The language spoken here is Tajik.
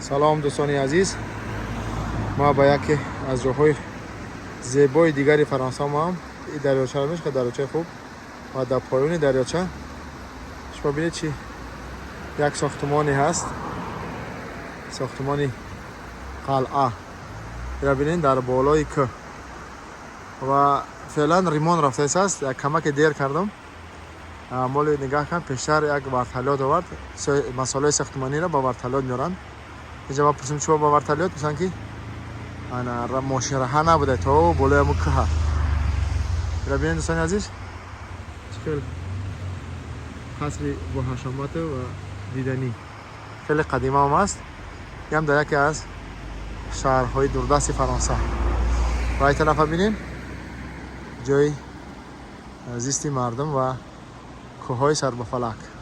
Салом, дӯстони азиз. Ма ба яке аз ҷоҳои зебои дигари Фаронса омадам. И дарёчаро мешка, дарёчаи хуб, ва дар поёни дарёча шумо бинед, чи як сохтумоне ҳаст, сохтумони қалъа. Ира бинед, дар болои кӯҳ. Ва феълан ремонт рафтааст, як камаке дер кардам. Моли нигаҳ кан, пештар як вертолёт овард, масолаи сохтумониро ба вертолёт меоранд. Инҷа ма пурсим, чиба ба вертолёт? Пурсанд, ки ана мошинраҳа набуда то болои ҳамун кӯҳа. Ира бинед, дӯстони азиз, чӣ хел қасри боҳашамату ва диданӣ, хеле қадимаам аст. Ям дар яке аз шаҳрҳои дурдасти Фаронса. Ва ай тарафа бинем, ҷои зисти мардум ва кӯҳҳои сарбафалак.